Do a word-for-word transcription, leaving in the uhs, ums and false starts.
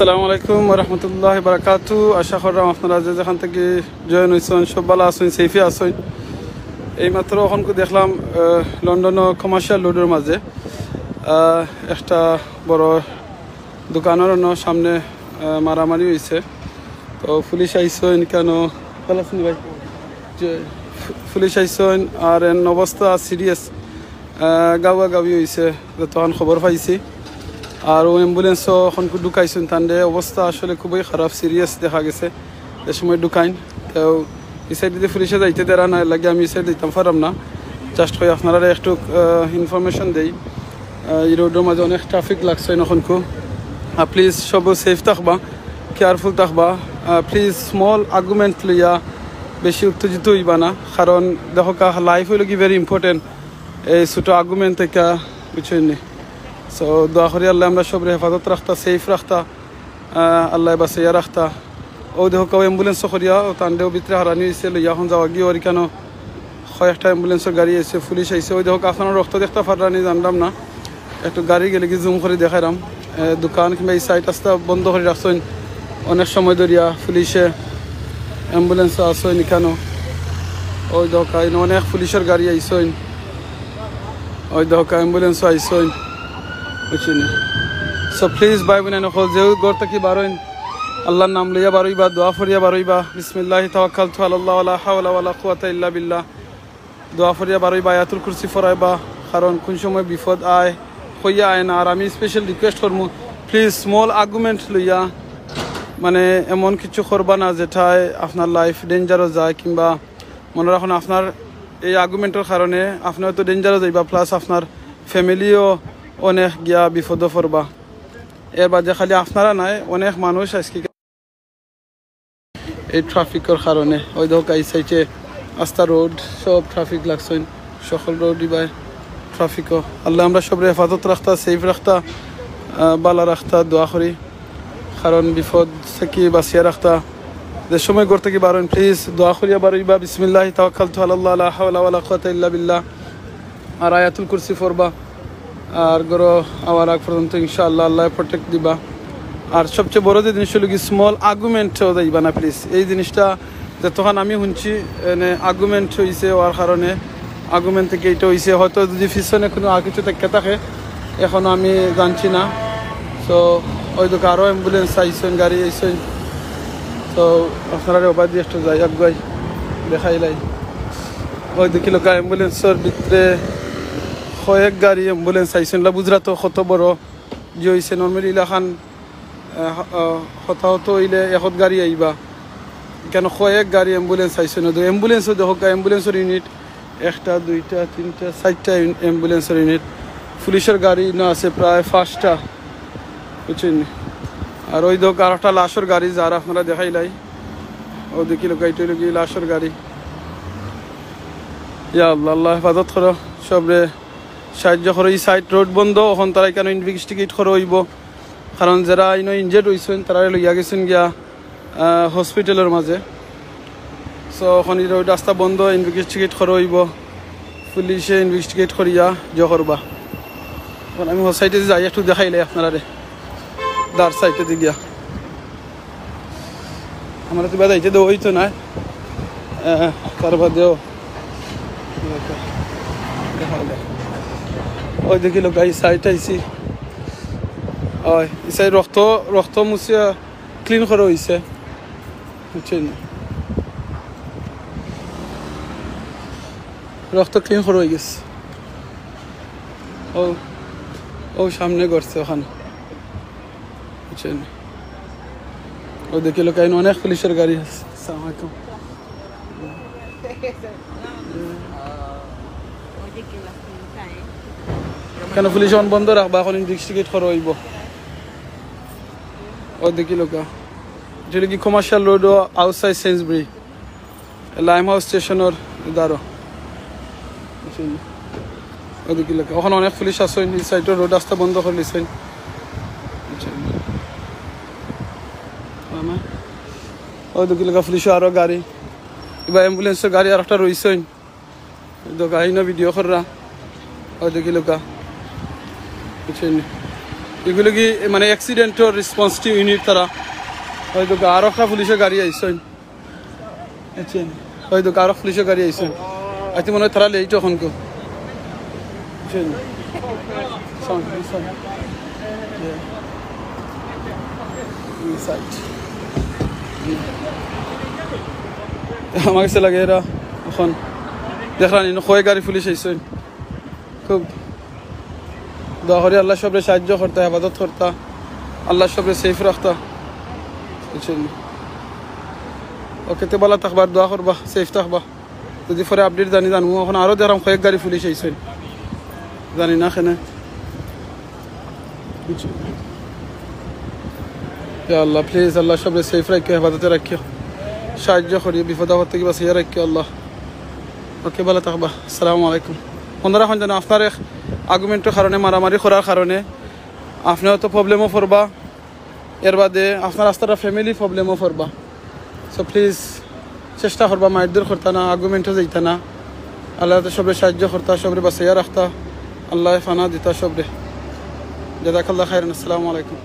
আসসালামু আলাইকুম ওয়া রাহমাতুল্লাহি ওয়া বারাকাতু। আশা করলাম আপনারা যে যেখান থেকে জয়েন হইছেন, সব ভালো আছেন, সেফে আছেন। এইমাত্র অখনকু দেখলাম, আহ, লন্ডন কমার্শিয়াল রোডের মাঝে, আহ, একটা বড় দোকানের অন্য সামনে, আহ, মারামারি হইছে। তো পুলিশ আইসইন কেন, ভালো আছেন ভাই? যে পু-, পুলিশ আইসইন আর এন অবস্থা সিরিয়াস, আহ, গাওয়া গাওয়ি হইছে, যতক্ষণ খবর পাইছি। আর ও অ্যাম্বুলেন্সও অখনকু ঢুকাইছইন, তানরে অবস্থা আসলে খুবই খারাপ, সিরিয়াস দেখা গেছে। যে সময় ঢুকাইন, তো এই সাইডে পুলিশে যাইতে দেরা না, এর লাগি আমি এই সাইডে যাইতাম পারলাম না। জাস্ট কই আপনারা একটু, আহ, ইনফরমেশন দেই। আহ, এই রোডের মাঝে অনেক ট্রাফিক লাগছে অখনকু। আহ, প্লিজ সব সেফ থাকবা, কেয়ারফুল থাকবা। আহ, প্লিজ স্মল আর্গুমেন্ট লইয়া বেশি উত্তেজিত হইবা না, কারণ দেখো কা, লাইফ হইল কি ভেরি ইম্পর্টেন্ট। এই ছোটো আর্গুমেন্ট থেকে, বুঝছেন নি? সো দোয়া করি আল্লাহ আমরা সবরে হেফাজত রাখতা, সেফ রাখতা, আহ, আল্লাহ বাঁচাইয়া রাখতা। ও দেখো কেউ অ্যাম্বুলেন্স করিয়া, ও তানরেও ভিতরে হারানি হইছে, লইয়া এখন যাওয়া গিয়ে ওর কেন কয়েকটা অ্যাম্বুলেন্সের গাড়ি আইছে, পুলিশ আইছে। ওই দেখো আপনারা রক্ত দেখতা পাররা নি জানলাম না। একটু গাড়ি গেলে কি জুম করে দেখাইলাম। এ, দোকান কিংবা এই সাইড রাস্তা বন্ধ করে রাখছইন অনেক সময় ধরিয়া পুলিশে, অ্যাম্বুলেন্স আইছইন কেন। ওই দেখো অনেক পুলিশের গাড়ি আইছইন, ওই দেখো অ্যাম্বুলেন্স আইছইন, বুঝছেন নি? সো প্লিজ ভাই বোন অকল, যে ঘর থাকি বারইন, আল্লাহর নাম লইয়া বারইবা, দোয়া ফরিয়া বারইবা, বিসমিল্লাহি তাওয়াক্কালতু আলাল্লাহ ওয়ালা হাওলা ওয়ালা কুওয়াতা ইল্লা বিল্লাহ। দোয়া ফরিয়া বারইবা, আয়াতুল কুরসি ফরাইবা, কারণ কোন সময় বিপদ আয়, কইয়া আয় না। আর আমি স্পেশাল রিকোয়েস্ট করমু, প্লিজ স্মল আর্গুমেন্ট লইয়া, মানে, এমন কিছু করবা না যেটায় আপনার লাইফ ডেঞ্জারও যায়, কিংবা মনে রাখুন আপনার এই আর্গুমেন্টর কারণে আপনি হয়তো ডেঞ্জারও যাইবা, প্লাস আপনার ফ্যামিলিও অনেক গিয়া বিপদও পড়বা। এর বাদে খালি আপনারা নাই, অনেক মানুষ আজকে এই ট্রাফিকর কারণে, ওই দেখো এই সাইডে আস্তা রোড, সব ট্রাফিক লাগছইন, সকল রোডই বাই ট্রাফিকও। আল্লাহ আমরা সবরে হেফাজত রাখতা, সেফ রাখতা, আহ, বালা রাখতা, দোয়া করি, কারণ বিপদ থাকি বাঁচিয়া রাখতা। যে সময় ঘর থাকি বারইন, প্লিজ দোয়া করিয়া বারইবা, বিসমিল্লাহি তাওয়াক্কালতু আলাল্লাহ লা হাওলা ওয়ালা কুওয়াতা ইল্লা বিল্লাহ। আর আয়াতুল কুরসি পড়বা। আর ঘরো আওয়ার আগ পর্যন্ত ইনশাআল্লাহ আল্লাহ প্রোটেক্ট দিবা। আর সবচেয়ে বড় যে জিনিস হলো কি, স্মল আর্গুমেন্টও যাইবা না প্লিজ। এই জিনিসটা যতক্ষণ আমি শুনছি, মানে, আর্গুমেন্ট হইছে, হওয়ার কারণে আর্গুমেন্ট থেকে এটা হইছে। হয়তো যদি পিছনে কোনো আর কিছু থেকে থাকে, এখনো আমি জানছি না। তো ওই দেখো আরও অ্যাম্বুলেন্স আইছইন, গাড়ি আইছইন। তো আপনারা ওবাদি একটু যাই, আগুয়াই দেখাইলাই। ওই দেখিলাউক্কা অ্যাম্বুলেন্সর ভিতরে কয়েক গাড়ি অ্যাম্বুলেন্স আইছইন। বুঝরা তো কত বড় যে হইছে, নর্মালি ইলাখান, আহ, আহ, হতাহত হইলে একত গাড়ি আইবা, কেন কয়েক গাড়ি অ্যাম্বুলেন্স আইছইন। অ্যাম্বুলেন্সও দেখো, অ্যাম্বুলেন্সর ইউনিট একটা, দুইটা, তিনটা, চাইরটা ইউন-, অ্যাম্বুলেন্সর ইউনিট। পুলিশের গাড়ি না আছে প্রায় পাঁচটা, বুঝছইন নি? আর ওই দেখো আরেকটা লাশর গাড়ি, যার আপনারা দেখাইলাই। ও দেখিলাউক্কা, এটা হইল কি লাশর গাড়ি। ইয়া আল্লাহ, আল্লাহ হেফাজত করো, সবরে সাহায্য করো। এই সাইড রোড বন্ধ, এখন তারা এখানে ইনভেস্টিগেট করা হইব, কারণ যারা ইনো ইনজের্ড হইছইন, তারা লইয়া গেছইন গিয়া, আহ, হসপিটালর মাঝে। সো এখন এই রোড রাস্তা বন্ধ, ইনভেস্টিগেট করা হইব, পুলিশে ইনভেস্টিগেট করিয়া জো করবা। এখন আমি হস সাইডে যাই, একটু দেখাইলাই আপনারারে, দার সাইডে দি গিয়া। আমরা তো বেড়াইতে দেওয়া হইতো না, আহ, তার বাদেও ওই দেখিলাউক্কা, এই সাইড আইছি। ওই, এই সাইড রক্ত, রক্ত মুছিয়া ক্লিন করা হইছে, বুঝছইন নি? রক্ত ক্লিন করা হয়ে গেছে। ও, ও সামনে ঘটছে ওখানে, বুঝছইন নি? ও দেখিলাউক্কা, অনেক পুলিশের গাড়ি আছে। আসসালামু আলাইকুম। কেন পুলিশ অন বন্ধ রাখবা, এখন ইনভেস্টিগেট করা হইব। ও দেখিলাউক্কা, এটা কি কমার্শিয়াল রোড ও আউটসাইড সেন্সবুরি, লাইমহাউস স্টেশনর দ্বারো। ওদিকে লেখা, ওখানে অনেক পুলিশ আছইন, এই সাইডর রোড রাস্তা বন্ধ করিলিছইন। ওদিকে লেখা পুলিশর আরো গাড়ি, এবার অ্যাম্বুলেন্সর গাড়ি আর একটা রইছইন। ওই তো গাড়ি না ভিডিও কররা। ওই দেখি লোকা। বুঝছইন নি? এগুলো কি মানে অ্যাক্সিডেন্টর রেসপন্স টিম ইউনিট তারা। ওই তো আরো একটা পুলিশর গাড়ি আইছইন। বুঝছইন নি? ওই তো আরো পুলিশর গাড়ি আইছইন। আইতে মনে হয় তারা লেট এখন কেউ। বুঝছইন নি? Sound, sound. Yeah. Inside. আমার কাছে লাগে এরা এখন দেখরা নি, কয় গাড়ি পুলিশ আইছইন। খুব দোয়া করি আল্লাহ সবরে সাহায্য করতা, হেফাজত করতা, আল্লাহ সবরে সেফ রাখতা। বুঝছইন নি? ওকে, তে ভালা থাকবা, দোয়া করবা, সেফ থাকবা। যদি পরে আপডেট জানি জানবো, এখন আরো দেখলাম কয়েক গাড়ি পুলিশ আইছইন, জানি না কেনে। ইয়া আল্লাহ, প্লিজ আল্লাহ সবরে সেফ রাখিও, হেফাজতে রাখিও, সাহায্য করিও, বিপদ আপদ থাকি বাঁচাইয়া রাখিও আল্লাহ। ওকে, ভালা থাকবা, আসসালামু আলাইকুম। অন্যরা এখন জানো আপনার এক আর্গুমেন্টর কারণে, মারামারি করার কারণে আপনি হয়তো প্রবলেমও পড়বা, এর বাদে আপনার রাস্তাটা ফ্যামিলি প্রবলেমও পড়বা। সো প্লিজ চেষ্টা করবা মারধর করতা না, আর্গুমেন্টও যাইতা না। আল্লাহ যাতে সবরে সাহায্য করতা, সবরে বাঁচাইয়া রাখতা, আল্লাহ পানা দিতা সবরে। জাযাকাল্লাহ খাইরান, আসসালামু আলাইকুম।